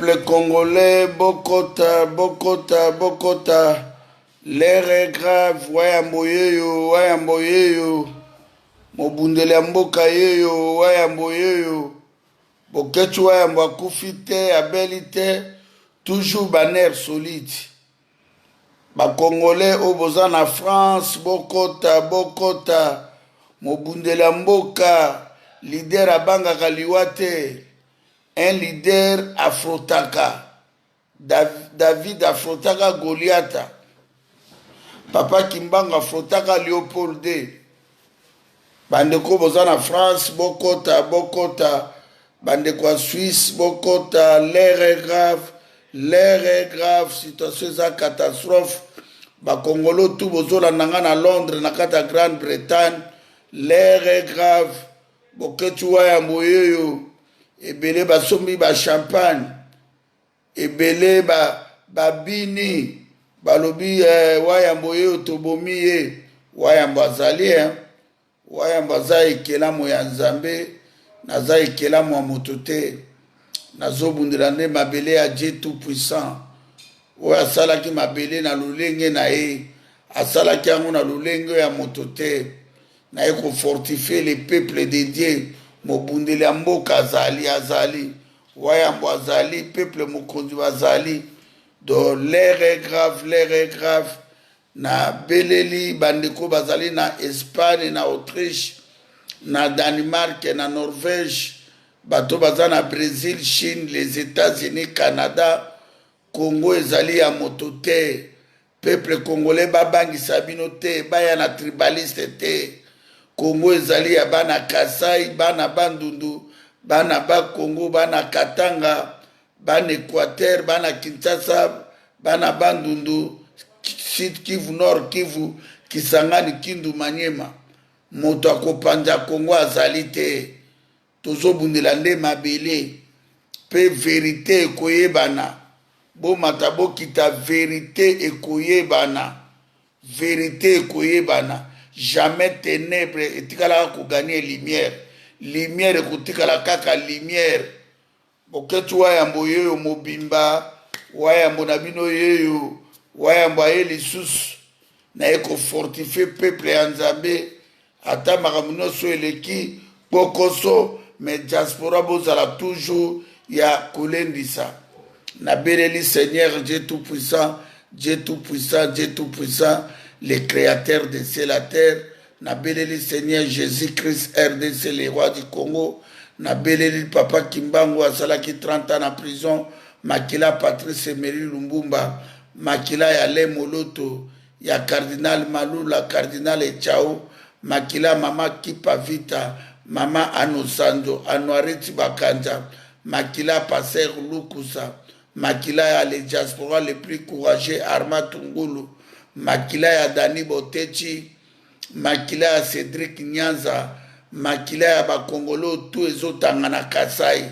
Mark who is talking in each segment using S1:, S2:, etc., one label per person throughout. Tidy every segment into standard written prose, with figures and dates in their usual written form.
S1: Peuple congolais, bokota, bokota, bokota. L'heure est grave, wayambo yeyo, wayambo yeyo. Mobundeli ya mboka yeyo, wayambo yeyo. Boketshu wayambo akufi te, abeli te, toujours banner solide. Ba congolais oyo boza na France, bokota, bokota. Mobundeli ya mboka, leader abangaka liwa te. Un leader afrotaka. David afrotaka Goliata. Papa Kimbangu afrotaka Leopold II. Bandeko boza na France, bokota, bokota. Bandeko ya Suisse, bokota. L'heure est grave, l'heure est grave, situation eza catastrophe. Bakongolo tout bozolanda nga na Londres, na kati ya Grande-Bretagne, l'heure est grave. Boketshu wayambo yeyo, ebele basombi ba champagne, ebele ba babini, balobi eh, wayambo yeyo tobomi ye. Wayambo azali eh. Wayambo aza ekelamu ya Nzambe, naza ekelamu ya moto te. Nazobundela nde mabele ya Dieu tout puissant oyo asalaki mabele na lolenge na ye, asalaki yango na lolenge ya moto te. Naye kofortifie le peuple de Dieu. Mobundeli ya mboka azali, azali wayambo azali, peuple mokonzi bazali. Donc l'heure est grave, l'heure est grave. Na beleli bandeko bazali na Espagne, na Autriche, na Danemark, na Norvège, bato baza na Brésil, Chine, les États-Unis, Canada. Congo ezali ya moto te. Peuple congolais babangisa bino te, baya na tribaliste te. Congo ezali ya bana Kasai, bana Bandundu, bana Bakongo, bana Katanga, bana Équateur, bana Kinshasa, bana Bandundu, Sud Kivu, Nord Kivu, Kisangani, Kindu, Maniema. Moto akopanza Congo azali te. Tozobundela nde mabele pe verite ekoyebana. Bomata bokita, verite ekoyebana, verite ekoyebana. Jamais ténèbres etikalaka koganye lumière. Lumière ekotikala kaka lumière. Boketshu wayambo yeyo mobimba, wayambo na bino yeyo, wayambo aye lisusu naye kofortifie peuple ya Nzambe. Ata makambo nyonso eleki kpokoso, mais diaspora bozala toujours ya kolendisa. Nabeleli Seigneur Dieu tout puissant, Dieu tout puissant, Dieu tout puissant, le créateur de ciel la terre. Nabeleli Seigneur Jésus-Christ RDC, le roi du Congo. Nabeleli Papa Kimbangu asalaki 30 ans na prison, makila Patrice Emery Lumbumba, makila ya Le Moloto, ya Cardinal Malula, Cardinal Echao, makila Mama Kipa Vita, Mama Anosanjo, Anuariti Bakanja, makila Pasteur Lukusa, makila ya le diaspora le plus courageux Arma Tungulu, makila ya Dani Botechi, makila ya Cédric Nyanza, makila ya bakongolo tu ezotanga na Kasai,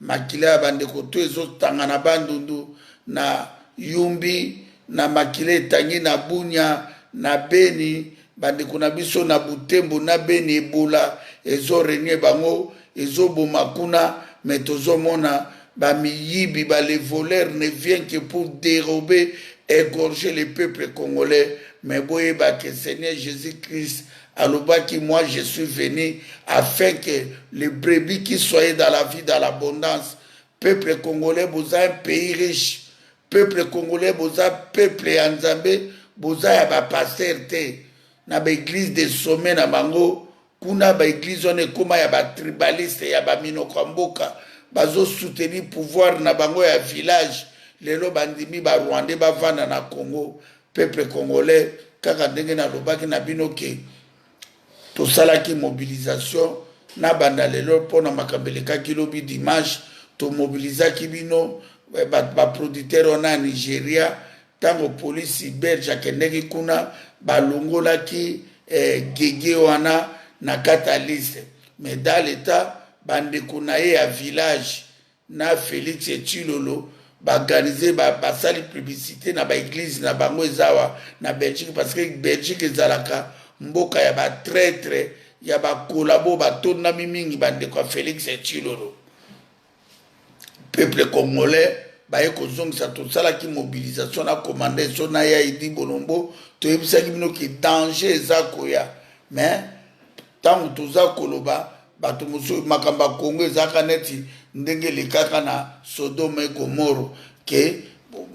S1: makila ya bandeko tu ezotanga na Bandundu, na Yumbi, na makila etangi na Bunia, na Beni, bandeko na biso na Butembo na Beni, Ebola ezorenye bango, ezoboma kuna, mais tozomona bamiyibi, ba les voleurs ne viennent que pour dérober, égorger le peuple congolais. Mais boyeba que Seigneur Jésus-Christ alobaki, moi je suis venu afin que les brebis qui soient dans la vie, dans l'abondance. Peuple congolais, boza un pays riche. Peuple congolais, boza peuple ya Nzambe, boza ya bapasteur te na baeglise de sommet na bango kuna. Baeglise wana ekóma ya batribaliste, ya baminoko ya mboka, bazosoutenir pouvoir na bango ya village. Lelo bandimi barwandais bavanda na Congo. Peuple congolais, kaka ndenge nalobaki na bino ke tosalaki mobilisation na banda lelo mpona makambo elekaki lobi dimanche, tomobilizaki bino baproducteur wana ya Nigeria. Ntango polisi belge akendeki kuna, balongolaki gege wana na kati ya liste, mais dans l'état bandeko na ye ya village na Félix Tshilolo baorganize, basali publicité na baeglise na bango eza awa na Belgique, parce que Belgique ezalaka mboka ya batraître, ya bakolabo, batondami mingi bandeko ya Félix Tshilolo. Peuple congolais, baye kozongisa. Tosalaki mobilisation na commandant Esso na ya Edi Bolombo, toyebisaki bino ke danger eza koya. Mais ntango toza koloba, bato mosusu, makambo ya Kongo ezalaka neti ndenge elekaka na Sodome et Gomorrhe, ke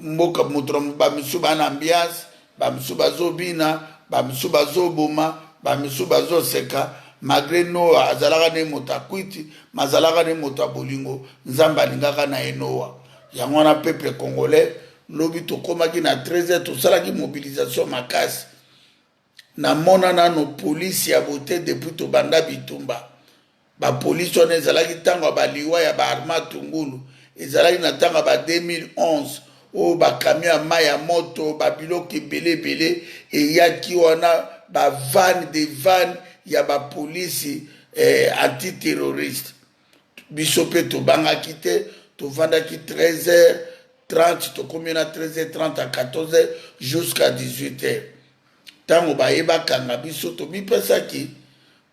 S1: mboka moto bamisusu baa na ambiance, bamisusu bazobina, bamisusu bazoboma, bamisusu bazoseka. Malgré Noa azalaka ne moto akwiti, mazalaka ne moto ya bolingo, Nzambe alingaka na ye Noa. Yango wana, peuple congolais, lobi tokomaki na 13, tosalaki mobilisation makasi. Namona nano polisi ya bote depuis tobanda bitumba. Bapolisi wana ezalaki ntango ya baliwa ya baarma tungulu, ezalaki na ntango ya ba 2011 oyo bacamion ya mai ya moto, babiloko ebele ebele eyaki wana, bavan de van ya bapolisi antiterroriste. Biso mpe tobangaki te, tovandaki 13 h 30, tokomi na 13 h 30 à 14 h jusqu'à 18 h. Ntango baye bakanga biso, tomipesaki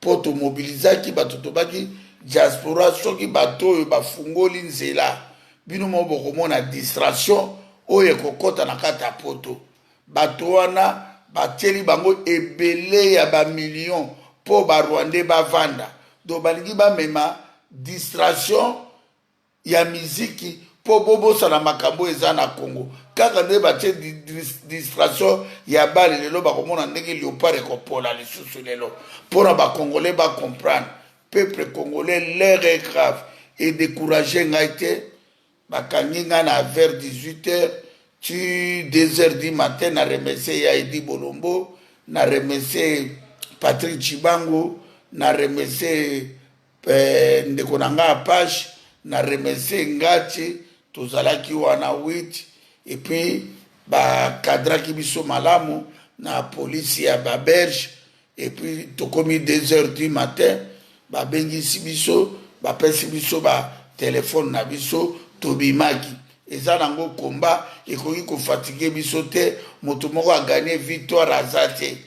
S1: mpo tomobilizaki bato, tobaki diaspora. Soki bato oyo bafungoli nzela, bino moko bokomona distraction oyo ekokɔta na kati ya Poto. Bato wana batieli bango ebele ya bamillion mpo Barwandais bavanda. Donc balingi bamema distraction ya miziki mpo bobosana makambo eza na Congo. Kaka nde batie distraction ya bale, lelo bakomona ndenge léopard ekopola lisusu lelo mpona Bacongolais bacomprendre. Peuple congolais, l'heure est grave. Edécourage ngai te. Bakangi ngai na vers 18 heures ti 2 heures du matin. Na remercie ya Edi Bolombo, na remercie Patrick Chibangu, na remercie ndeko na ngai Apache, na remercie Ngati. Tozalaki wana 8 et puis bakadraki biso malamu na polisi ya Babelge. Et puis tokomi 2 heures du matin, babengisi biso, bapesi biso batelefone na biso, tobimaki. Eza nango komba ekoki kofatiguer biso te. Moto moko agagner victoire aza te.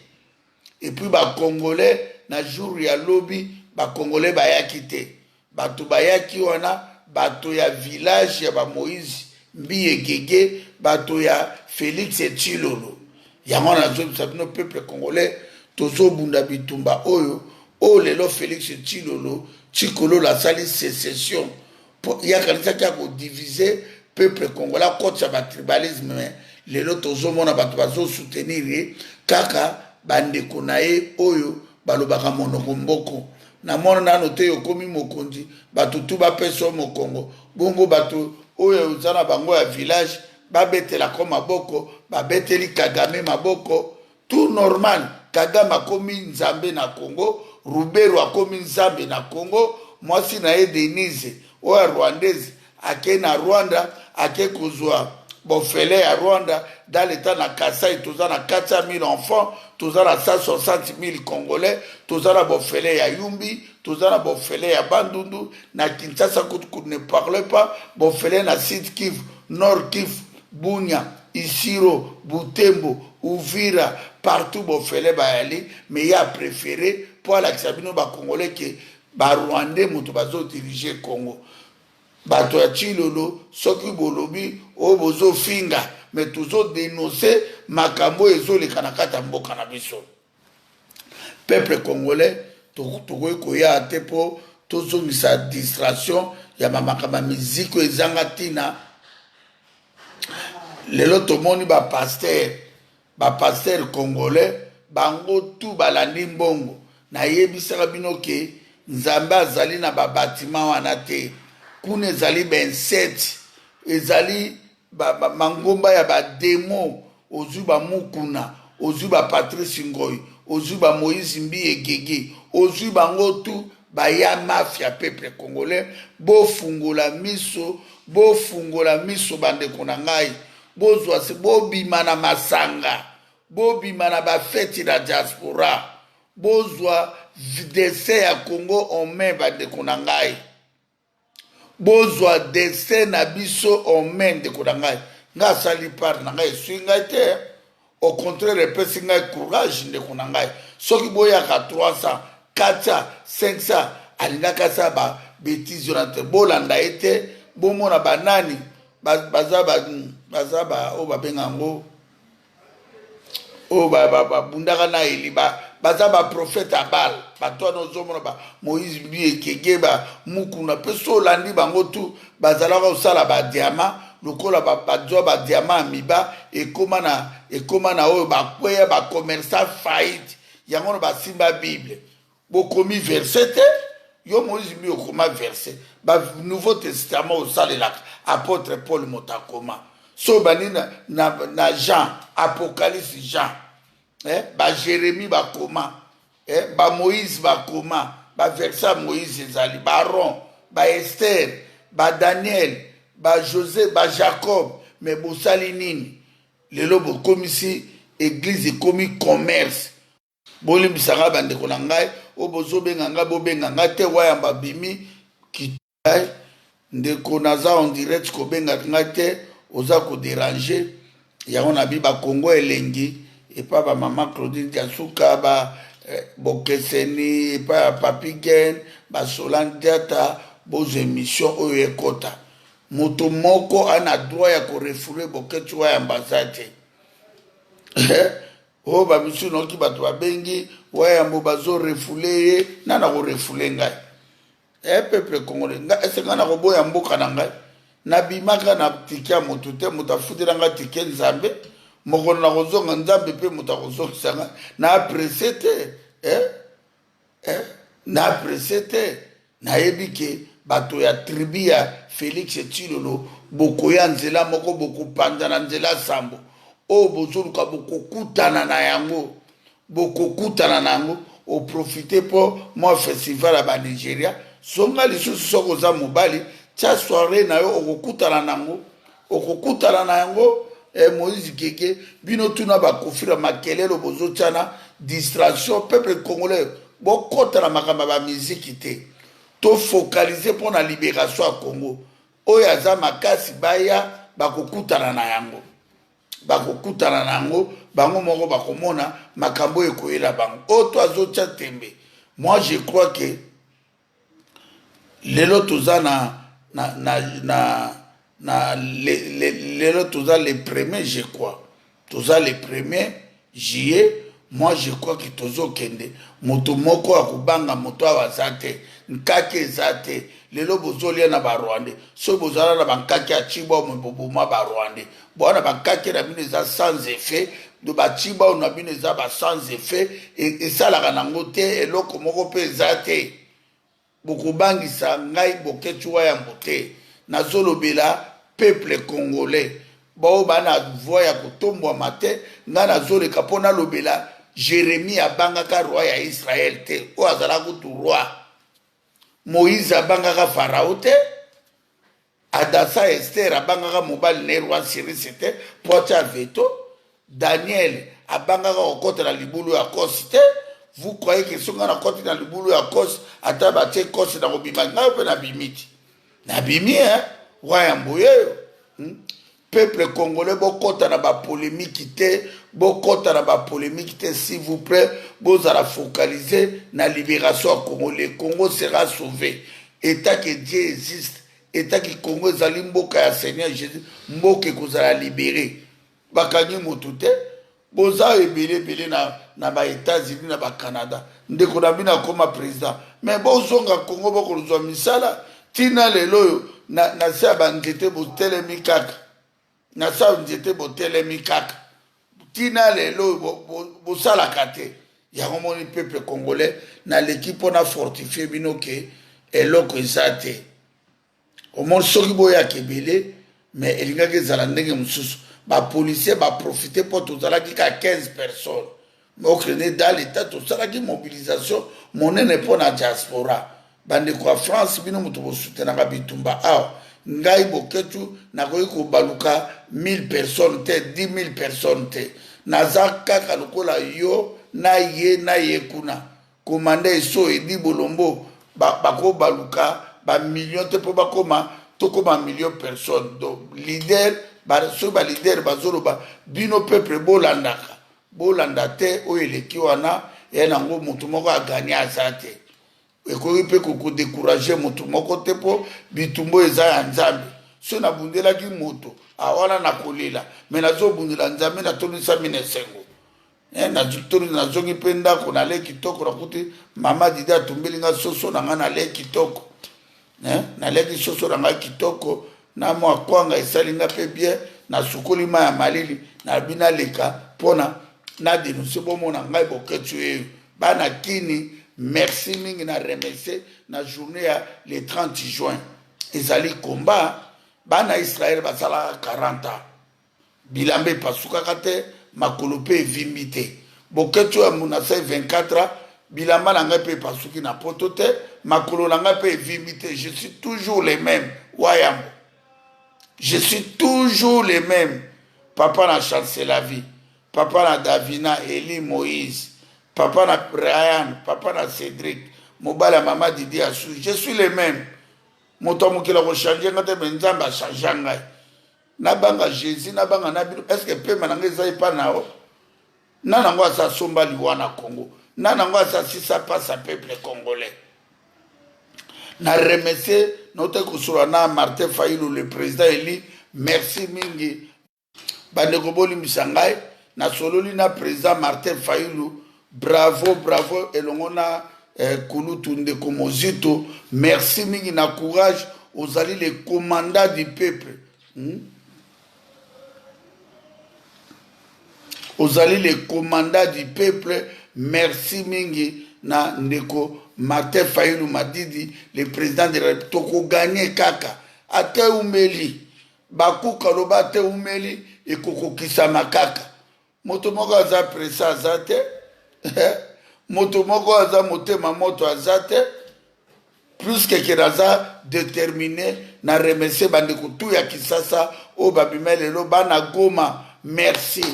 S1: Et puis Bacongolais, na jour ya lobi, Bacongolais bayaki te. Bato bayaki wana, bato ya village ya baMoïse Mbiye Gege, bato ya Félix Tshilolo. Yango nazobisa bino, peuple congolais, tozobunda bitumba oyo. Oyo lelo Félix Tshilolo Tshikololo asali sécession, ye akanisaki ya kodiviser peuple congolais, akotisa batribalisme. Mais lelo tozomona bato bazosoutenir ye kaka bandeko na ye oyo balobaka monoko mboko. Namona nano te okomi mokonzi, bato tu bapesa yo mokongo bongo. Bato oyo oza na bango ya village babetelako maboko, babeteli Kagame maboko, tout normal. Kagame akomi nzambe na Congo, Ruberwa akomi nzambe na Congo. Mwasi na ye Denise oyo ya Rwandaise ake na Rwanda, ake kozwa bofele ya Rwanda. Dans l'état na Kasai toza na 400 000 enfants, toza na 160 000 Congolais, toza na bofele ya Yumbi, toza na bofele ya Bandundu, na Kinshasa kutu ne parle pas, bofele na Sud Kivu, Nord Kivu, Bunia, Isiro, Butembo, Uvira, partout bofele bayali. Mais ye apréféré mpo alakisa bino Bacongolais ke Barwandais moto bazodirige Congo. Bato ya Tshilolo, soki bolobi oyo bozofinga, mais tozodénoncer makambo oyo ezoleka na kati ya mboka na biso. Peuple congolais, tokoki koya te mpo tozongisa distraction ya bamakambo ya miziki oyo ezanga ntina. Lelo tomoni bapasteur, bapasteur congolais, bango tu balandi mbongo. Nayebisaka bino ke Nzambe azali na babatima wana te. Kuna ezali bensete, ezali mangomba ya bademo. Ozwi bamukuna, ozwi baPatrice Ngoi, ozwi baMoïse Mbiye Gege, ozwi bango tu baya mafia. Peuple congolais, bofungola miso, bofungola miso, bandeko na ngai. Bozwa se bobima na masanga, bobima na bafeti na diaspora, bozwa destin ya Congo en main. Bandeko na ngai, bozwa destin na biso en main. Ndeko na ngai, ngai asali part na ngai, eswi ngai te, au contraire epesi ngai courage. Ndeko na ngai, soki boyaka 300, 400, 500, alingaki asala babêtises wana te. Bolanda ye te. Bomona banani. Baza baza ba oyo babenga yango oyo babundaka na Eli, baza baprofete ya Baal. Bato wana ozomona ba Moïse Mbi, Ekege, ba Mukuna mpe, so olandi bango tu bazalaka kosala badiama lokola bazwa badiama ya miba ekoma na oyo bakweya, bacommerçant faillite. Yango na basimba Bible, bokomi verset te. Yo Moïse Mbi, okoma verset ba Nouveau Testament osalelaka, apôtre Paul moto akoma. So bandi na Jean, Apocalypse, Jean, eh, baJérémie bakoma, eh, baMoïse bakoma, baverset ya Moïse ezali, baAron, baEster, baDaniel, baJosé, baJacob. Mais bosali nini lelo? Bokomisi église ekomi commerce. Bolimbisanga, bandeko na ngai oyo bozobenga ngai, bobenga ngai te. Wayamba bimi kitai. Ndeko, naza en direct, kobengaka ngai te, oza kodéranger. Yango na bi Bakongo elengi epa bamama Claudine Diasuka, ba bokeseni epa ya Papi Gen, basolan Diata. Bozwa émission oyo ekota, moto moko ana droit ya korefouler Boketi Wayamba aza te. Oyo bamisu noki bato babengi Wayambo, bazorefouler ye. Nana korefouler ngai? E peuple congolais, nga ese ngai nakoboya mboka na ngai? Nabimaka na ticket ya moto te. Moto afutela ngai ticket, Nzambe. Mokolo nakozonga, Nzambe mpe moto akozongisa ngai. Na presse te, eh? Eh? Na presse te. Nayebi ke bato ya tribu ya Félix Tshilolo bokoya nzela moko, bokopanza na nzela sambo. Oyo bozoluka, bokokutana na yango, bokokutana na yango. Oprofite mpo mwa festival ya Banigeria, zonga lisusu. Soki oza mobali, tia soirée na yo, okokutana nango, okokutana na yango. Moïse Keke, bino tuna bakofira makelelo, bozotiana distraction. Peuple congolais, bokɔta na makambo ya bamiziki te. Tofocaliser mpo na libération ya Congo. Oyo aza makasi, baya, bakokutana na yango, bakokutana na yango. Bango moko bakomona makambo oyo ekoyela bango. Oyo to azotya tembe, moi je crois que lelo toza na lelo toza le premier, je crois toza le premier juillet. Moi je crois que tozokende. Moto moko akobanga moto awa aza te, nkake eza te. Lelo bozolia na Barwandais. Soki bozala na bankake ya Tshibawu, boboma Barwandais. Bwana, bankake na bino eza sans effet. Do baTshibawu na bino eza ba sans effet, esalaka nango te, eloko moko mpe eza te. Bokobangisa ngai Boketshu Wayambo te. Nazolobela peuple congolais bao bana voix ya kotombwama te. Ngai nazoleka mpo nalobela. Jérémie abangaka roi ya Israel te, oyo azalaka kutu roi. Moïse abangaka Farao te. Adasa Ester abangaka mobali na ye roi Cyrus te mpo atya veto. Daniel abangaka kokɔta na libulu ya kosi te. Vous croyez que soki ngai nakɔti na libulu ya kosi, ata batie kosi, na kobima? Ngai mpe nabimi ti nabimi, e Wayambo yeyo, Peuple congolais, bokɔta na bapolémique te, bokɔta na bapolémique te, s'il vous plaît. Bozala focalisé na libération ya Congo. Le Congo sera sauvé. État que Dieu existe, état que Congo ezali mboka ya Seigneur Jésus, mboka ekozala libéré. Bakangi motu te. Boza ebele ebele na baÉtats-Unis, na baCanada. Ndeko na bino akóma président, mais bozonga Congo, bokozwa misala. Ntina lelo oyo na se ya banzete botelemi kaka, na se ya nzete botelemi kaka ntina lelo oyo, bosalaka te. Yango moni, peuple congolais, naleki mpona fortifier bino ke eloko eza te. Omoni, soki boyaka ebele, mais elingaki ezala ndenge mosusu. Bapolicier baprofite mpo tozalaki ka 15 personnes. Mais okende dans l'état, tosalaki mobilisation monene mpo na diaspora. Bandeko ya France, bino moto bosutenaka bitumba awa. Ngai Boketshu nakoki kobaluka 1000 personnes te, 10 000 personnes te. Naza kaka lokola yo na ye na ye kuna. Komanda eso edi bolombo, bakobaluka bamillion te mpo bakoma, tokóma million personne. Donc leader, soki baleader bazoloba, bino peuple bolandaka, bolanda te. Oyo eleki wana ya nango, motu moko aganye aza te. Ekoki mpe kokodécourager motu moko te, mpo bitumba eza ya Nzambe. Soki nabundelaki moto awana nakolela, me nazobundela Nzambe, natondisami na esengo. Eh, nazongi mpe ndako, nale kitoko, nakuti mama Didi atumbeli nga soso na ngai, nale kitoko. Eh, naleki soso na ngai kitoko na mwa kwanga, esali nga mpe bien. Nasukoli mai ya malili, nabi naleka mpona na denonse bomona ngai Boketshu eyo. Bana Kini, merci mingi na remercie na journée ya le 30 juin. Ezali combat. Bana Israele basalaka 40 ans, bilamba epasukaka te, makolo mpe evimbi te. Boketshu ya munasai 24 ans, bilamba na ngai mpe epasuki na poto te, makolo na ngai mpe evimbi te. Je suis toujours le même Wayambo, je suis toujours le même. Papa na Chancelavi, papa na Davina, Eli Moïse, papa na Ryan, papa na Cédric, mobali ya mama Didi Asu, je suis le même. Moto ya mokili akochange nga te, me Nzambe achange ngai. Nabanga Jésus, nabanga na bino. Est ce que pema na ngai eza epa na yo? Nani yango aza asomba liwa na Congo? Nani yango aza asisa mpasi ya peuple congolais? Na remercier nautaki kosolola na Martin Fayulu, le président élu. Merci mingi bandeko, bolimbisa ngai, nasololi na président Martin Fayulu. Bravo, bravo, elongo na kulutu ndeko Mozito. Merci mingi na courage, ozali le commandant du peuple, Ozali le commandant du peuple. Merci mingi na ndeko Martin Fayulu Madidi, le président de la République. Tokoganye kaka, ata eumeli. Bakuka loba, ata eumeli, ekokokisama kaka. Moto moko aza presse aza te, moto moko aza motema moto aza te, plus que ke naza déterminé. Na remercier bandeko tu ya Kisasa oyo babima lelo. Bana Goma, merci,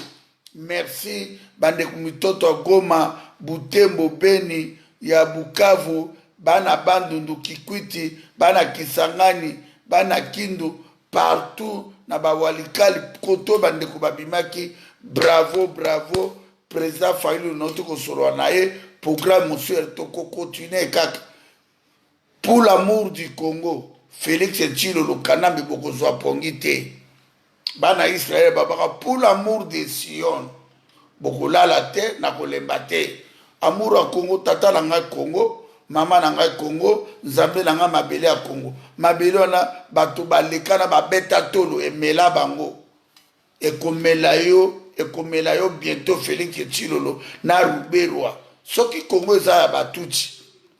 S1: merci. Bandeko mitoto ya Goma, Butembo, Beni, ya Bukavu, bana Bandundu, Kikwiti, bana Kisangani, bana Kindu, partout na bawalikali koto bandeko babimaki. Bravo, bravo président Fayulu. Nauti kosolola na ye, programme mosusu tokokontinue kaka pour l'amour du Congo. Félix Tshilolo Kanambe, bokozwa pongi te. Bana Israele babaka pour l'amour de Sion, bokolala te na kolemba te. Amour ya Congo, tata na ngai Congo, mama na ngai Congo, Nzambe na ngai mabele ya Congo. Mabele wana bato baleka na babeta tolo, emela bango, ekomela yo, ekomela yo bientôt. Félix Tshilolo na Ruberwa, soki Congo eza ya Batutsi,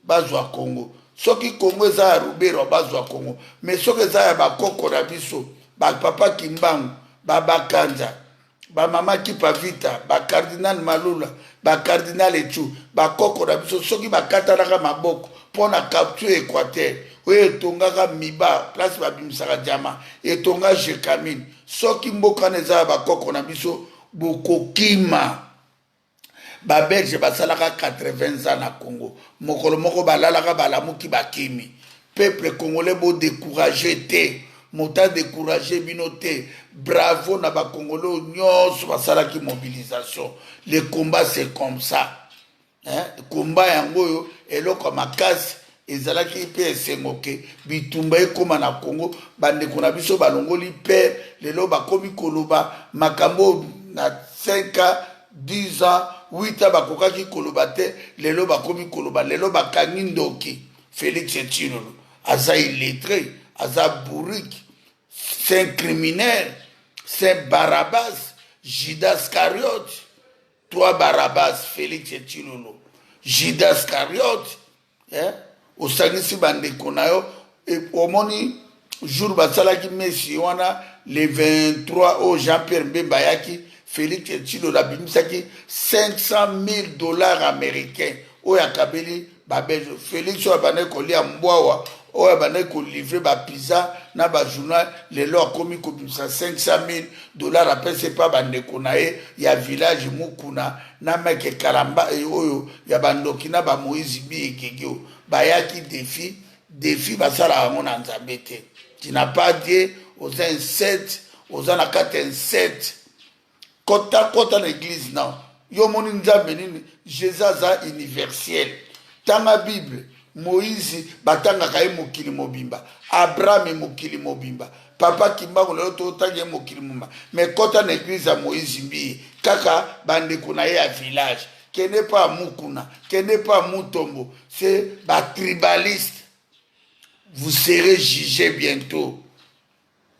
S1: bazwa Congo. Soki Congo eza ya Ruberwa, bazwa Congo. Mais soki eza ya bakoko na biso, bapapa Kimbangu, babakanza, bamama Kipa Vita, bacardinal Malula, bacardinal Echu, bakoko na biso, soki bakatanaka maboko mpo na capture Équateur oyo etongaka miba place babimisaka diamant, etonga Gécamines, soki mboka wana eza ya bakoko na biso, bokokima. Babelge basalaka 80 ans na Congo, mokolo moko balalaka, balamuki, bakimi. Peuple congolais, bodécourage te, moto adécourage bino te. Bravo na bacongolais oyo nyonso basalaki mobilisation. Le combat, c'est comme ça, hein? Combat yango oyo eloko ya makasi ezalaki mpe esengo ke bitumba ekóma na Congo. Bandeko na biso balongoli pere, lelo bakomi koloba makambo na 5 ans, 10 ans, 8 ans bakokaki koloba te, lelo bakomi koloba. Lelo bakangi ndoki Félix Tshilolo, aza illettré, aza bourrique, c'est un criminel, c'est Barabbas, Judas Iscariote. Toi Barabbas, Félix Tshilolo, Judas Iscariote, eh? Osangisi bandeko na yo. Omoni jour basalaki mesi wana le 23 oyo Jean Pierre Mbemba ayaki, Félix Tshilolo abimisaki 500 000 $ américain oyo akabeli Babelge. Félix oyo abandaki kolia mbwawa, oyo abandaki kolivre bapizza na bajournal, lelo akomi kobimisa 500 000 $ apesi epa bandeko na ye ya village Mukuna na Meke Kalamba oyo ya bandoki na bamoïse Biegege oyo bayaki défi. Défi basalaka yango na Nzambe te. Tu n'as pas Dieu, oza insecte, oza na kati ya insecte. Kota, kota na église na yo, omoni Nzambe nini? Jésus aza universel. Tanga Bible, Moïse batangaka ye mokili mobimba, Abraham mokili mobimba. Papa Kimbangu lelo totangi ye mokili mobimba, mais kota na eglise ya Moïse Mbiye, kaka bandeko na ye ya village, kende pa Mukuna, kende pa Mutombo, c'est ba tribaliste. Vous serez jugés bientôt.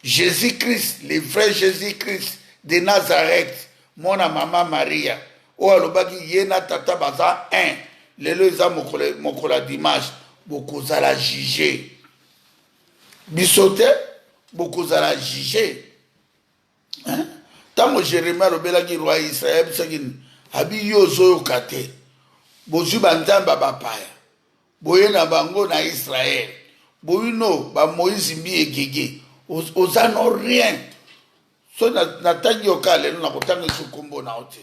S1: Jésus-Christ, le vrai Jésus-Christ de Nazareth, mwana mama Maria, oyo alobaki ye na tata baza un, lelo eza mokolo, mokolo ya dimanche, bokozala juge. Biso te, bokozala juge. Hein? Ntango Jeremie alobelaki roi Israël, ayebisaki nini? Abi yo ozoyoka te, bozwi banzambe ya bapaya, boye na bango na Israël, boyino ba Moïse Mbiye gege, oza no rien. So natangi yo kaka lelo, nakotanga esu nkombo na yo te,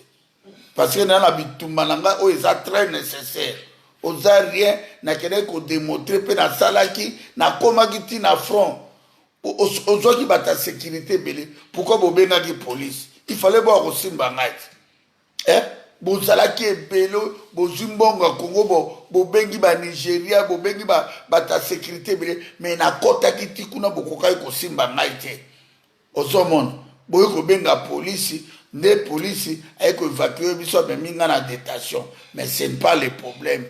S1: parce que na na bitumba na ngai oyo eza très nécessaire. Oza rien. Nakendaki kodemontre mpe nasalaki, nakomaki ti na front. Ozwaki bato ya sécurité ebele, pourquoi bobengaki police? Il fallait boya kosimba ngai te, eh? Bozalaki ebele, bozwi mbongo ya Kongo, bobengi Banigeria, bobengi bato ya sécurité ebele, mais nakɔtaki ti kuna, bokokaki kosimba ngai te. Ozomona, boyi kobenga polisi, nde polisi aye koévacuer biso, amemi ngai na détention. Mais ce n'est pas le problème.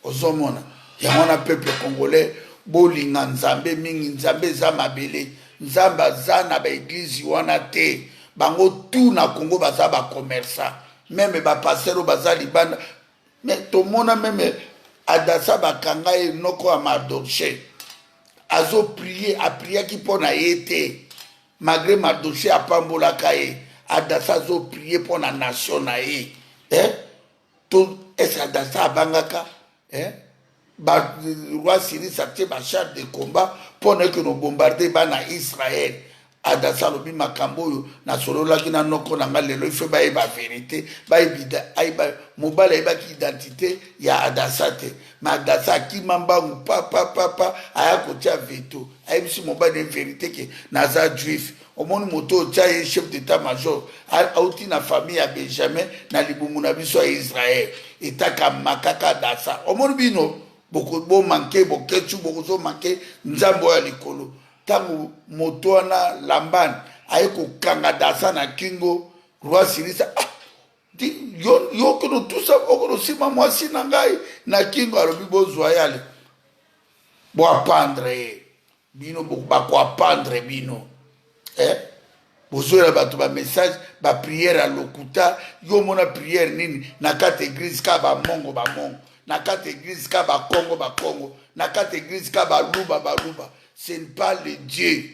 S1: Ozomona yango wana, peuple congolais, bolinga Nzambe mingi. Nzambe eza mabele, Nzambe aza na baeglize wana te. Bango tu na Congo baza bacommerçant, même bapasteur oyo baza libanda. Mais tomona même Adasa, bakanga ye, noko ya Mardoche, azoprier, apriaki mpo na ye te, malgré Mardoche apambolaka ye. Adasa azoprier mpo na nation na ye, eh? To ese Adasa abangaka, eh? Ba roi Cyrus atie bachar de combat mpo na eke nobombarder bana Israel. Adasa alobi makambo oyo nasololaki na noko na ngai lelo, ife bayeba vérité, bayeba mobali ayebaki identité ya Adasa te. Mais Adasa akima mbangu, pa pa pa pa, aya kotia veto, ayebisi mobali vérité ke naza juif. Omoni moto otia ye chef d'état major, auti na famille ya Benjamin, na libumu na biso ya Israel, etaka makaka Adasa. Omoni bino bomanke bokecu, bokozomanke Nzambe oyo ya likolo. Ntango moto wana Lambani aye kokanga Dasa na kingo, roi Sirisa, ah, yo, yo okono tusa, okono nsima mwasi na ngai na kingo. Alobi bozwa ye, ale boapendre ye. Bino bakoapendre bino, eh? Bozoyela bato bamessage, baprière ya lokuta. Yo omona prière nini na kati église? Kaka bamongo bamongo na kati église, kaka bakongo bakongo na kati église, kaka baluba baluba. Ce n'est pas le Dieu,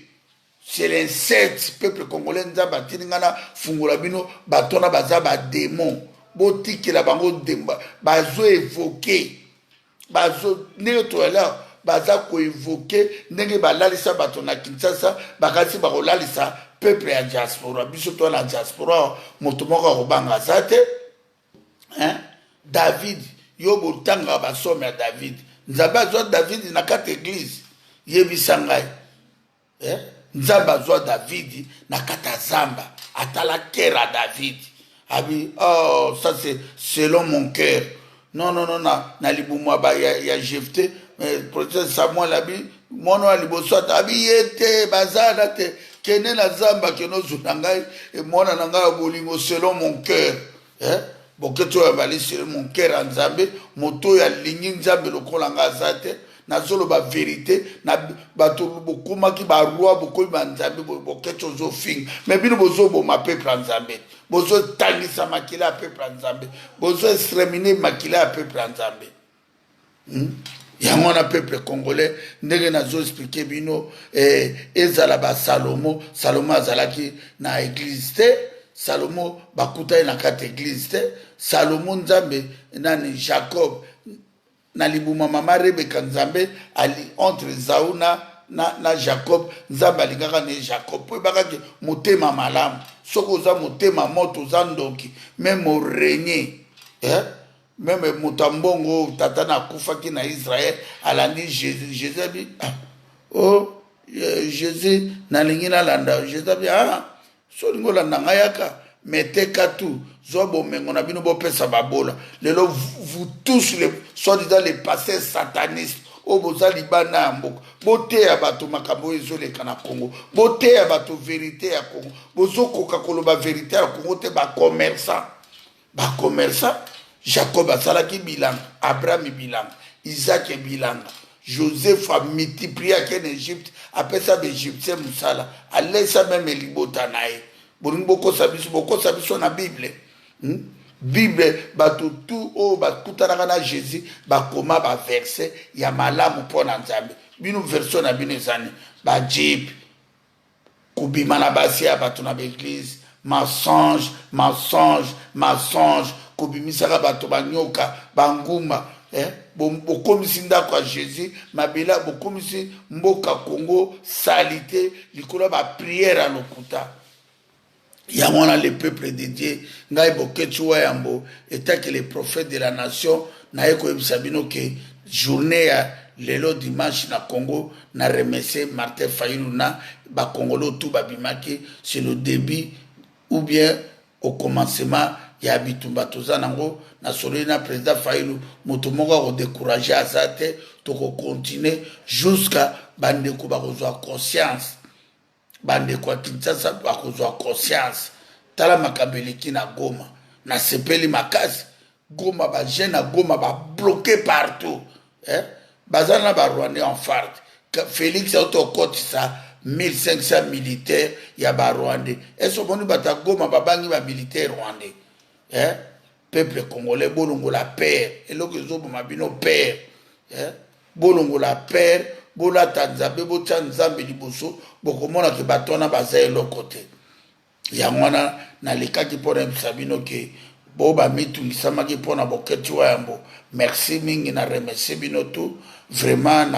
S1: c'est l'insecte. Peuple congolais, Nzambe atindi ngai na fungola bino. Bato wana baza badémon, botikela bango, bazo évoquer, bazo ndenge toyala, baza koévoquer ndenge balalisa bato na Kinshasa, bakasi bakolalisa peuple ya diaspora. Biso to na diaspora, moto moko akobanga aza te, hein? David, yo botangaka basome ya David, Nzambe azwa David na kati église? Yebisa ngai, eh? Nzambe azwa David na kati ya zamba, atala cœur ya David, abi: "Oh, ça c'est selon mon cœur." Non, non, non, na libumu ya Jefte, prophète Samuel abi mwana ya liboso ata abi ye te, bazala te, kende na zamba, kende ozwa ngai mwana na ngai ya bolingo selon mon cœur, eh? Boketi oyo abali selon mon cœur ya Nzambe, moto oyo alingi Nzambe lokola ngai aza te. Nazoloba vérité na bato. Bokomaki baroi, bokomi banzambe. Boketi ozofinga, mais bino bozoboma peuple ya Nzambe, bozotangisa makila ya peuple ya Nzambe, bozoexterminer makila ya peuple ya Nzambe, Yango wana, peuple congolais, ndenge nazoexpliquer bino, ezala basalomo. Salomo azalaki na église te, Salomo bakutani na kati église te. Salomo, Nzambe nani, Jacob na libuma mama Rebeka, Nzambe ali entre Zau na Jacob, Nzambe alingaka na ye Jacob mpo ebakaki motema malamu. Soki oza motema moto, oza ndoki, même orenie, eh? Même moto ya mbongo, tata na akufaki na Israel, alandi Jésus. Jésus abi: "Ah, oh Jésus, nalingi nalanda." Jésus abi: "Ah, so olingi olanda ngai, yaka, mais teka tu, zwa bomengo na bino, bopesa babola." Lelo vous tous, les soi-disant les pasteurs satanistes, oyo boza libanda ya mboka, boteya bato makambo oyo ezoleka na Congo, boteya bato verite ya Congo. Bozokoka koloba verite ya Congo te. Bacommerçant, bacommerçant, Jacob asalaki bilanga, Abraham bilanga, Isaac bilanga, Joseph amultipliaki na Egypte, apesa baégyptien mosala, alesa même libota na ye. Bolingi bokosa biso, bokosa biso na Bible, Bible, bato tu oyo bakutanaka na Jésus bakoma baverset ya malamu mpo na Nzambe. Bino, version na bino ezani bajeep, kobima na basi ya bato na baeglise, mensonge, mensonge, mensonge, kobimisaka bato banyoka, banguma, eh? Bokomisi ndako ya Jésus mabela, bokomisi mboka Congo saleté likolo ya baprière ya lokuta. Yango wana, le peuple de Dieu, ngai Boketshu wa Yambo, etake le prophète de la nation, naye koyebisa bino ke journée ya lelo dimanche na Congo, na remercier Martin Fayulu na bakongolo tu babimaki. C'est le début ou bien au commencement ya bitumba toza nango. Nasololi na président Fayulu, moto moko akodécourage aza te. Tokocontinue jusqu'à bandeko bakozwa conscience, bandeko ya Kinshasa bakozwa conscience. Tala makambo eleki na Goma, nasepeli makasi. Goma, bajeune na Goma babloqué partout, eh? Baza na barwandais en FARDC. Félix auti okotisa 1500 militaire ya barwandais. Ese omoni bato ya Goma babangi bamilitaire rwandais, eh? Peuple congolais, bolongola peur. Eloko ezoboma bino, peur, eh? Bolongola peur, bolata Nzambe, botya Nzambe liboso, bokomonake bato wana baza eloko te. Yango wana nalekaki mpo nayebisa bino ke bo bamitungisamaki mpona Boketshu wa Yambo. Merci mingi, na remercie bino tout. Vraiment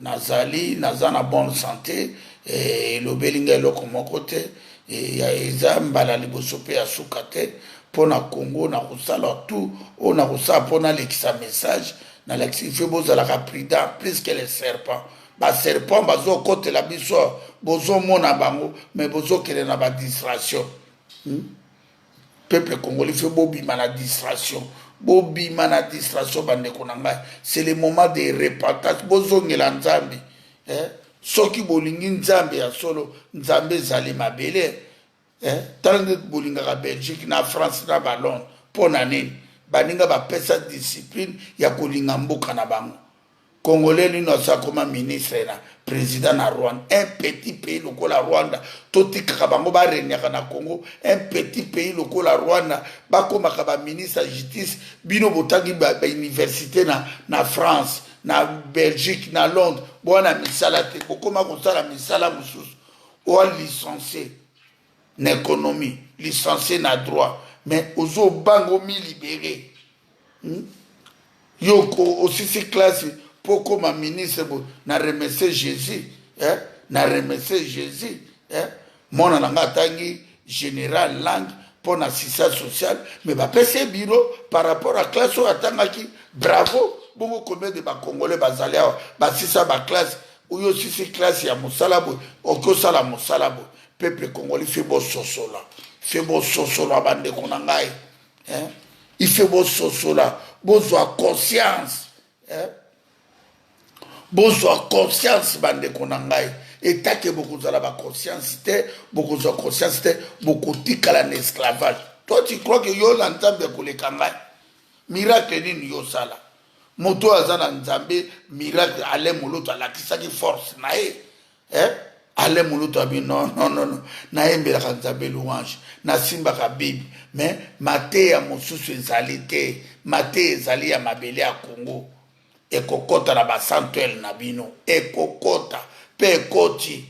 S1: nazali naza na bonne santé, elobeli ngai eloko moko te. Eza mbala liboso mpe ya suka te. Mpo na Congo, nakosala tout oyo nakosala mpo nalekisa message. Nalakisi fe bozalaka prudent plus que les serpents. Baserpent bazokotela biso, bozomona bango, mais bozokende na badistraction, Peuple congolais, fe bobima na distraction, bobima na distraction. Bandeko na ngai, c'est le moment de repentance. Bozongela Nzambe, eh? Soki bolingi Nzambe ya solo, Nzambe ezali mabele, eh? Tala nde bolingaka Belgique na France na balondres mpo na nini? Baninga bapesa discipline ya kolinga mboka na bango. Congolais nino aza koma ministre na président na Rwanda, un petit pays lokola Rwanda. Totikaka bango baregnaka na Congo. Un petit pays lokola Rwanda, bakomaka baministre ya justice. Bino botangi bauniversité na France, na Belgique, na Londres, bowana misala te, bokoma kosala misala mosusu. Oa licencié na économie, licencié na droit, mais ozobanga omilibérer, Yo osisi classe mpo okóma ministre. Bo na remercie Jésus, eh? Na remercie Jésus, eh? Mwana na nga atangi général langue mpo na assistance sociale, mais bapesi ye bureau par rapport à classe oyo atangaki. Bravo. Bongo combien de bacongolais bazali awa basisa baclasse? Oyo osisi classe ya mosala boye, oki osala mosala boye. Peuple congolais, fe bososola, fe bososola, bandeko na ngai, eh? Il faut bososola, bozwa conscience, eh? Bozwa conscience, bandeko na ngai. Etake bokozala baconscience te, bokozwa conscience te, bokotikala na esclavage. Toi, tu crois que yo na Nzambe akoleka ngai? Miracle nini yosala? Moto oyo aza na Nzambe, miracle, Alain Moloto alakisaki force na ye, eh? Alain Moloto abi non, non, non, non, nayembelaka Nzambe louange, nasimbaka Bible, mais mateya mosusu ezali te. Mateya ezali ya mabele ya Congo. Ekokɔta na basanctuaire na bino, ekokɔta mpe ekoti,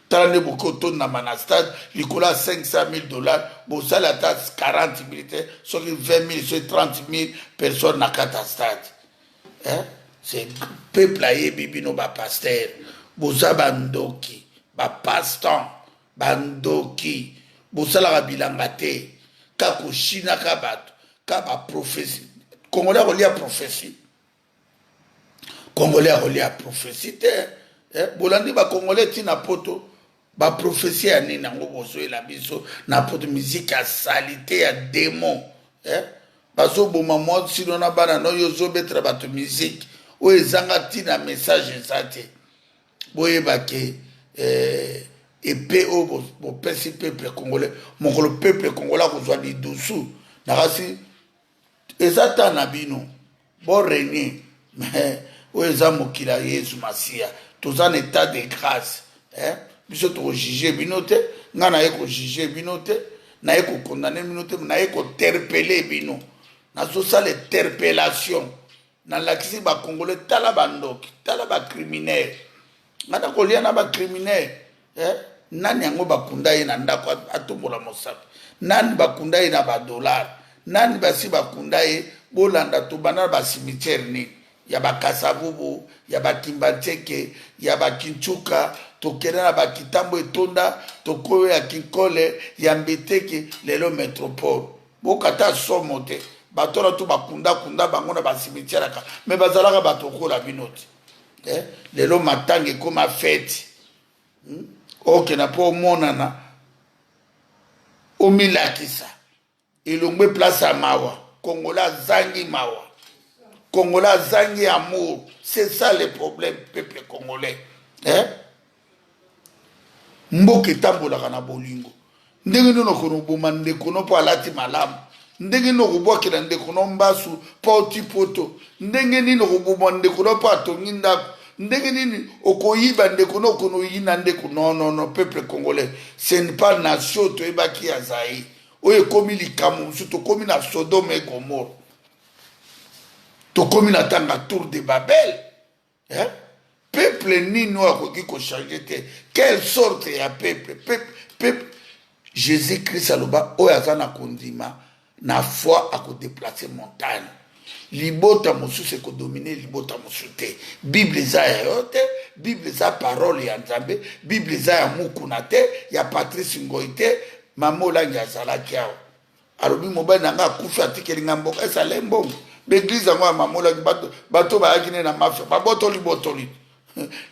S1: Tala nde boki otondama na stade likolo ya 500 000 dollars. Bosali ata 40 000 te, soki 20 000, soki 30 000 personnes na kati ya stade, eh? C'est peuple ayebi bino. Bapasteur boza bandoki, bapasteur bandoki, bosalaka bilanga te, kaka koshinaka bato, ka baprophétie. Congolais akolia prophétie? Congolais akolia prophétie te, eh? Bolandi bacongolais ntina poto, baprophétie ya nini yango bozoyela biso na poto? Miziki ya saleté ya démon, eh? Bazoboma mwasino na bana no, yo ozobetela bato miziki. Oyo ezanga ntina, message eza te. Boyeba ke epe oyo bopesi peuple congolais, mokolo peuple congolais akozwa lidusu nakasi, eza ta na bino borenie. Mais oyo eza mokili ya Yesu Masiya, toza na état de grâce, eh? Biso tokojuge bino te. Ngai naye kojuge bino te, naye kokondane bino te, naye kointerpeller bino. Nazosala interpellation, nalakisi bacongolais: tala bandoki, tala bacriminel. Ngai nakolia na bacriminel, eh? Nani yango bakunda ye na ndako atombola mosapi? Nani bakunda ye na badollar? Nani basi bakunda ye? Bolanda, tobanda na bacimetière nini ya Bakasavubu, ya Bakimbanseke, ya Bakinsuka, tokende na Bakitambo etonda, tokoyo ya Kinkole, ya Mbeteke, lelo métropole. Bokata somo te. Bato wana to bakundakunda bango na bacimetière aka, me bazalaka bato okola bino te, eh? Lelo matanga ekóma fête, Okenda mpo omonana, omilakisa elongwe place ya mawa. Congolais azangi mawa, Congolais azangi amour. C'est ça le problème, peuple congolais, eh? Mboka etambolaka na bolingo. Ndenge nini okona oboma ndeko no mpo alati malamu? Ndenge nini okobwakela ndeko no mbasu mpo oti poto? Ndenge nini okoboma ndeko no mpo atongi ndako? Ndenge nini okoyiba ndeko no, okona oyina ndeko? Non, non, non, peuple congolais, ce n'est pas nation toyebaki ya Zaïre. Oyo ekómi likambo mosusu. Tokómi na Sodome et Gomorrhe, tokómi na ntango ya tour de Babel, eh? Peuple nini oyo akoki kochanger te? Quelle sorte ya peuple? Peuple, Jésus Christ aloba: oyo aza na kondima, na foi, akodéplacer montagne. Libota mosusu ekodominer libota mosusu te. Bible eza ya yo te, Bible eza parole ya Nzambe. Bible eza ya Mukuna te, ya Patrice Ngoi te. Mama Olangi azalaki awa, alobi: mobali na ngai akufi, atikeli ngai mboka, esala mbongo. Baéglise yango ya mama Olangi, bato bayaki ne na mafia, babotoli botoli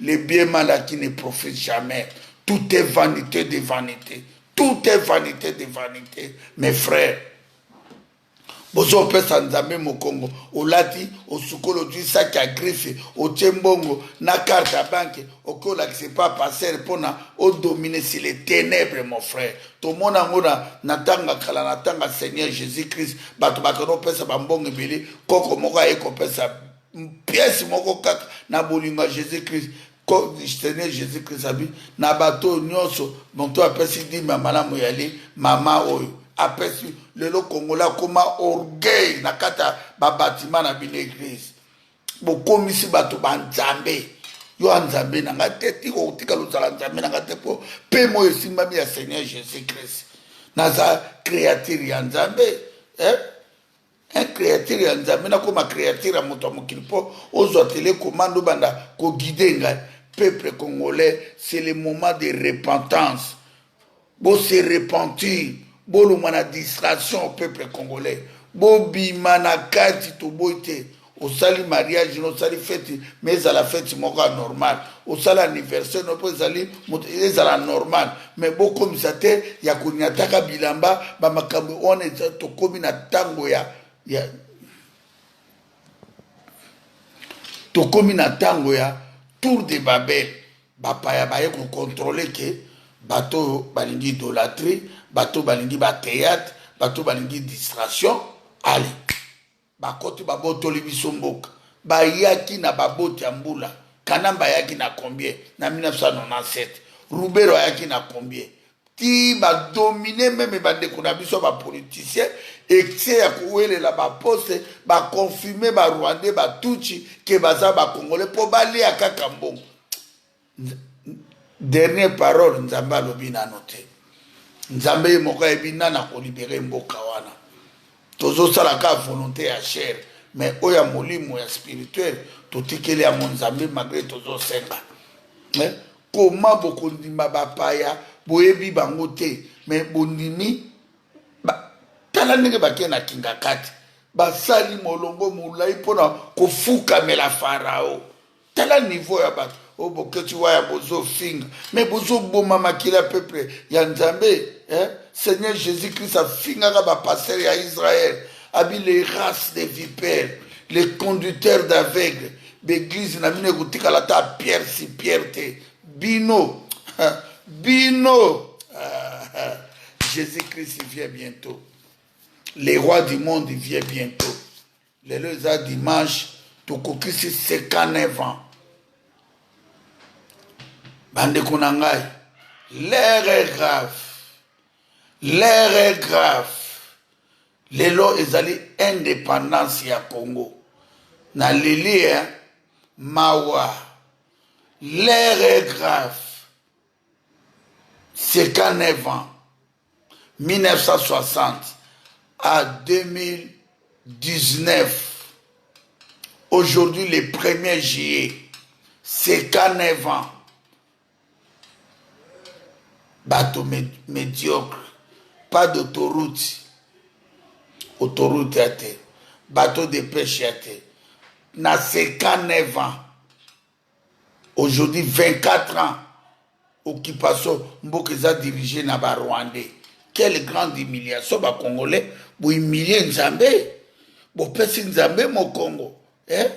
S1: les biens mal acquis ne profitent jamais. Tout est vanité de vanité, tout est vanité de vanité. Mes frères, bozopesa Nzambe mokongo. Olati, osukoli, ozwi saki ya griffe, otie mbongo na carte ya banque, oki olakisa epa pasteur mpona odominer sur les ténèbres. Mon frère, tomona yango na ntango ya kala, na ntango ya Seigneur Jésus Christ. Bato bakende opesa bambongo ebele, koko moko aye kopesa pièce moko kaka na bolingo ya Jésus Christ. Seigneur Jésus Christ abi na bato oyo nyonso, moto apesi dîme ya malamu yali mama oyo apesi. Lelo Kongola akóma orgueil na kati ya babatima na bino. Église, bokomisi bato banzambe. Yo ya Nzambe na ngai te, tika kotikala ozala Nzambe na ngai te, mpo pema oyo esimbami ya Seigneur Jésus Christ. Naza créature ya Nzambe, eh? Un créature ya Nzambe, nakóma créature ya moto ya mokili mpo ozwa télécommande, obanda koguider ngai? Peuple congolais, c'est le moment de repentance. Bose repentir, bolongwa na distraction. Peuple congolais, bobima na kati. Toboyi te. Osali mariage no, osali fête, mais ezala fête moko ya normal. Osali anniversaire no, mpo ezali ezala normal, mais bokomisa te ya koniataka bilamba, bamakambo wana. Eza tokomi na ntango ya tokomi na ntango ya tour de Babel. Bapaya baye kocontrôler ke bato oyo balingi idolâtrie, bato balingi bathéâtre, bato balingi distraction. Ale bakoti, babotoli biso mboka. Bayaki na baboti ya mbula. Kanamba ayaki na combien na 1997? Ruberwa ayaki na combien? Ti badominer même bandeko na biso bapoliticien, excès ya kowelela baposte, baconfirmer barwandais, batutsi ke baza bacongolais mpo balia kaka mbongo. Dernière parole, Nzambe alobi nano te. Nzambe ye moko ayebi nani akolibérer mboka wana. Tozosala kaka volonté ya chair, mais oyo ya molimo, ya spirituel, totikeli yango Nzambe, malgré tozosenga, eh? Koma bokondima bapaya, boyebi bango te, mais bondimi ba, tala ndenge bakei na kinga kati, basali molongo molai mpona kofukamela Farao. Tala niveau ya bato oyo boketi waya, bozofinga, mais bozoboma makili ya peuple ya Nzambe, eh? Seigneur Jésus Christ afingaka bapasteur ya Israel, abi: les races des vipères, les conducteurs d'aveugles. Baeglise na bino ekotikala ata pierre si pierre te. Bino bino, Jésus Christ vient bientôt, le roi du monde vient bientôt. Lelo eza dimanche, tokokisi 59 ans. Bandeko na ngai, l'heure est grave, l'heure est grave. Lelo ezali indépendance ya Congo. Naleli eh, mawa. L'heure est grave. 59 ans, 1960 à 2019, aujourd'hui le 1er juillet, 59 ans. Bato médiocre, pas d'autoroute, autoroute ya te, bateau de pêche ya te. Na 59 ans, aujourd'hui 24 ans occupation, mboka eza dirigé na Barwandais. Quelle grande humiliation! Bacongolais bohumilie Nzambe, bopesi Nzambe mokongo, eh?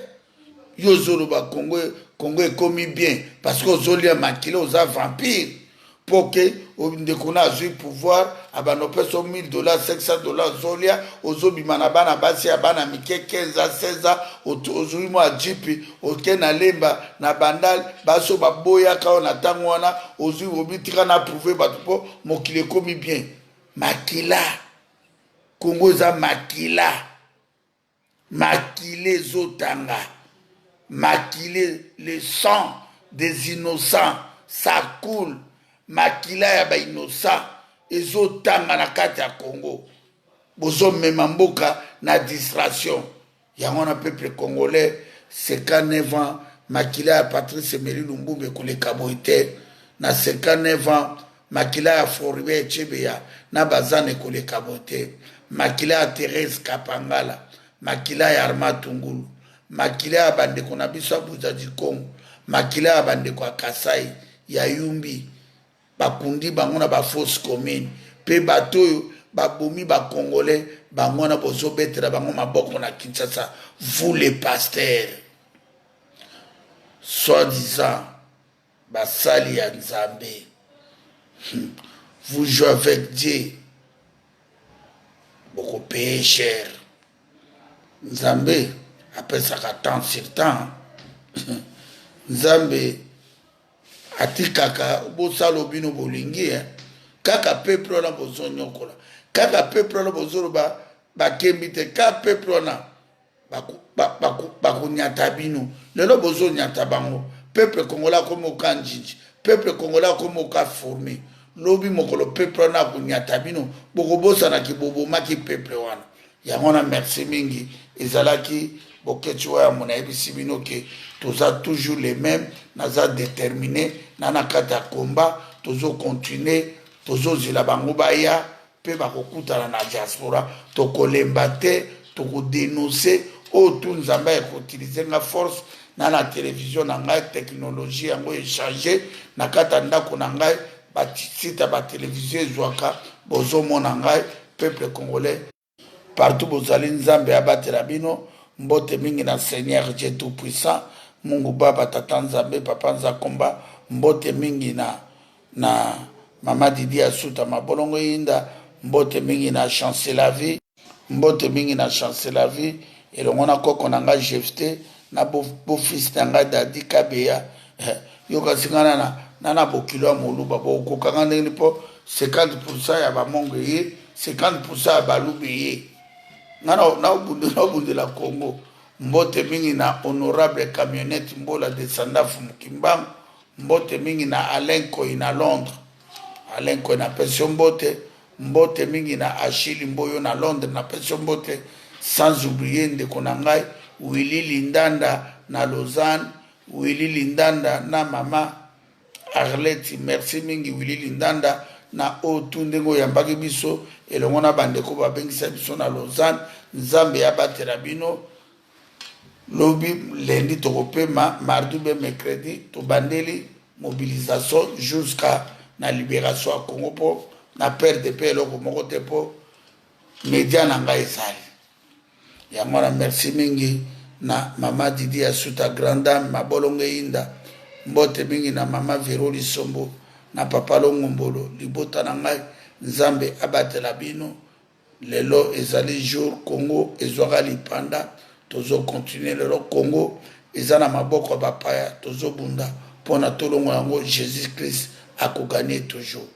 S1: Yo ozoloba Congo, Congo ekomi bien parce que ozolia makila, oza vampire. Mpo ke ndeko na azwi pouvoir, abanda opesa 1000 dollars, 500 dollars, ozolia, ozobima na bana basi ya bana mike, 15 ans, 16 ans, ozwi mwa jeep, oke na Lemba, na Bandal. Basi oyo baboyaka oyo na ntango wana, ozwi obi tika na prouve bato mpo mokili ekomi bien. Makila, Kongo eza makila, makila ezotanga, makila, le sang des innocents, ça coule. Makila ya bainnocent ezotanga na kati ya Congo. Bozomema mboka na distraction. Yango wana, peuple congolais, 59 ans, makila ya Patrice Emery Lumumba ekoleka boye te. Na 59 ans, makila ya Floribert Chebeya na Bazana ekoleka boye te. Makila ya Thérèse Kapangala, makila ya Armand Tungulu, makila ya bandeko na biso ya Buzadi Congo, makila ya bandeko ya Kasai, ya Yumbi, bakundi bango na bafosse commune. Mpe bato oyo babomi Bacongolais, bango wana bozobetela bango maboko na Kinshasa. Vous les pasteurs, soi-disant basali ya Nzambe, vous jouez avec Dieu, bokopaye cher. Nzambe apesaka temps sur temps. Nzambe atikaka bosala bino bolingi, eh? Kaka peuple wana bozonyokola, kaka peuple wana bozoloba bakembi te, kaka peuple wana bakonyata bino. Lelo bozonyata bango. Peuple congolais akomi oka njinji, peuple congolais akomi oka fourmi. Lobi mokolo peuple wana akonyata bino, bokobosanaki bobomaki peuple wana. Yango wana, merci mingi. Ezalaki Boketi Wayambo. Nayebisi bino ke toza toujours les mêmes. Naza déterminé na kati ya combat. Tozocontinue, tozozela bango baya mpe bakokutana na diaspora. Tokolemba te, tokodénonce oyo tu. Nzambe akoutilize nga force na télévision na ngai. Technologie yango echange na kati ya ndako na ngai, basite ya batelevizio ezwaka. Bozomona ngai. Peuple congolais partout bozali, Nzambe abatela bino. Mbote mingi na Seigneur Dieu tout puissant, Mungu Baba, Tata Nzambe, Papa Nzakomba. Mbote mingi na Mama Didi Asuta Mabolongo Yinda. Mbote mingi na Chancelavi, mbote mingi na Chancelavi elongo na koko na ngai Jefte, na beau-fils na ngai Dadi Kabeya. Yoka singa na bokilo ya moluba, bokokanga ndenge mpo 50% ya bamongo eye, 50% ya baluba eye. Nga naobundela Congo. Mbote mingi na honorable Camionnette Mbola de Sandafu Mokimbangu. Mbote mingi na Alain Koi na Londres. Alain Koi, napesi yo mbote. Mbote mingi na Achille Mboyo na Londres, napesi yo mbote. Sans oublier ndeko na ngai Willy Lindanda na Lausanne, Willy Lindanda na mama Arleti. Merci mingi, Willy Lindanda, na oyo tu ndenge oyambaki biso elongo na bandeko babengisa biso na Lausanne. Nzambe abatela bino. Lobi lundi tokopema, mardi be mercredi tobandeli mobilisation jusqu'à na libération ya Congo. Mpo na perdre mpe eloko moko te, mpo média na ngai ezali yango wana. Merci mingi. na mama Didi ya Suta grande dame mabolongo eyinda. Mbote mingi na mama Vero Lisombo na papa Longombolo, libota na ngai, Nzambe abatela bino. Lelo ezali jour Congo ezwaka lipanda, tozo continuer lelo Congo eza na maboko ya bapaya, tozobunda mpo na tolongo yango. Jesus Christ akogagner toujours.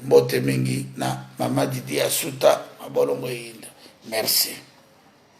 S1: Mbote mingi na mama Didi Asuta mabolongo eyinda. Merci.